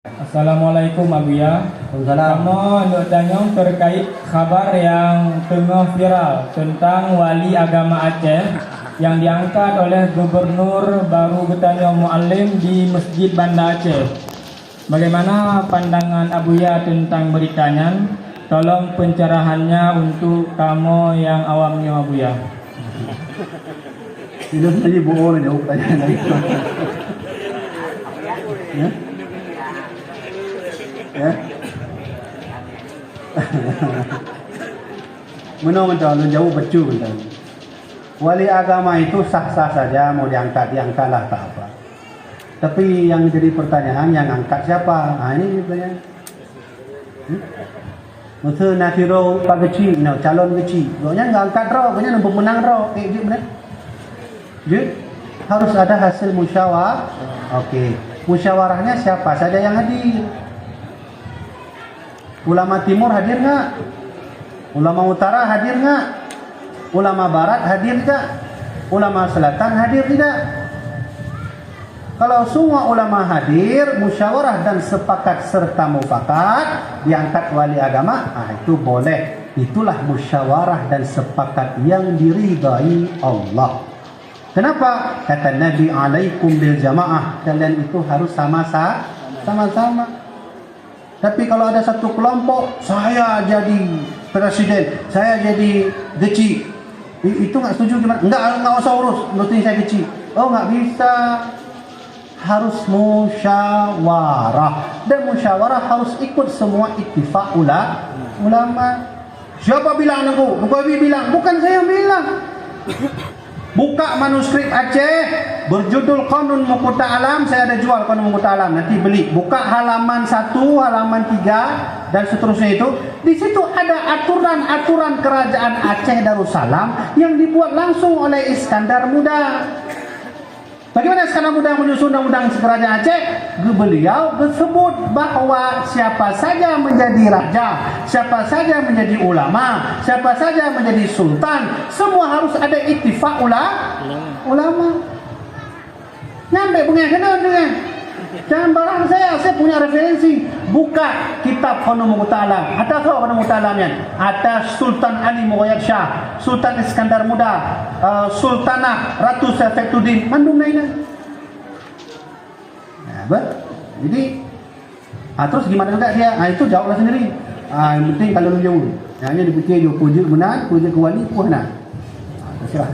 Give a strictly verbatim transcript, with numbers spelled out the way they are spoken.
Assalamualaikum, Abuya. Waalaikumsalam. Kamoe neuk tanyong terkait khabar nyang teungoh viral teuntang wali agama Aceh nyang diangkat oleh gubernur baru geutanyoe Mualem di Masjid Banda Aceh. Bagaimana pandangan Abuya teuntang beurita nyan? Tolong pencerahannya untuk kamoe nyang awam nyoe, Abuya. Ilôn tadi boh lé jaweueb pertanyaan tadi. Ya? Ya? Meunoe mantong lôn jaweueb bacut mantong. Wali agama itu sah-sah saja mau diangkat, diangkatlah tak apa. Tapi yang jadi pertanyaan, yang angkat siapa? Ha, ini pertanyaan. Hmm? Masa na sidroe Pak Geuchik, na calon Geuchik. Gobnyan geuangkat droe, gobnyan peumeunang droe. Eh, jeuet beuna? Jeuet? Harus ada hasil musyawarah. Okey. Musyawarahnya siapa saja yang hadir? Ulama Timur hadir nggak? Ulama Utara hadir nggak? Ulama Barat hadir nggak? Ulama Selatan hadir tidak? Kalau semua ulama hadir, musyawarah dan sepakat serta mufakat, diangkat wali agama, ah, itu boleh. Itulah musyawarah dan sepakat yang diridai Allah. Kenapa? Kata Nabi, "Alaikum bil jamaah." Kalian itu harus sama-sa-, sama-sama. Tapi kalau ada satu kelompok, "Saya jadi presiden, saya jadi Geuchik." I-, itu nggak setuju gimana? "Nggak, nggak usah urus, penting saya Geuchik." Oh, nggak bisa. Harus musyawarah. Dan musyawarah harus ikut semua ittifak ula-, ulama. Siapa bilang, Teungku? Teungku Habib bilang. Bukan saya yang bilang. Buka manuskrip Aceh berjudul Qanun Muqta Alam, saya ada jual Qanun Muqta Alam, nanti beli. Buka halaman satu, halaman tiga, dan seterusnya itu. Di situ ada aturan-aturan kerajaan Aceh Darussalam yang dibuat langsung oleh Iskandar Muda. Bagaimana Iskandar Muda menyusun undang-undang kerajaan Aceh? Beliau tersebut bahawa siapa saja menjadi raja, siapa saja menjadi ulama, siapa saja menjadi sultan, semua harus ada ittifak ula-, ulama. Nyan bèk beungèh keunan deungèn. Jangan barang saya, saya punya referensi. Buka kitab Qanun Muqta Alam. Ata soe Qanun Muqta Alam nyan? Ata Sultan Ali Mughayat Shah, Sultan Iskandar Muda, eh, Sultanah Ratu Saifeddin, mandum na inan. Nah, bah. Jadi, ah, terus gimana juga dia? Ah, itu jawablah sendiri. Ah, yang penting kalau lu jawab. Hanya dipikir dia, peujeuet meunan, peujeuet keuwali, puh na. Ah, terserah.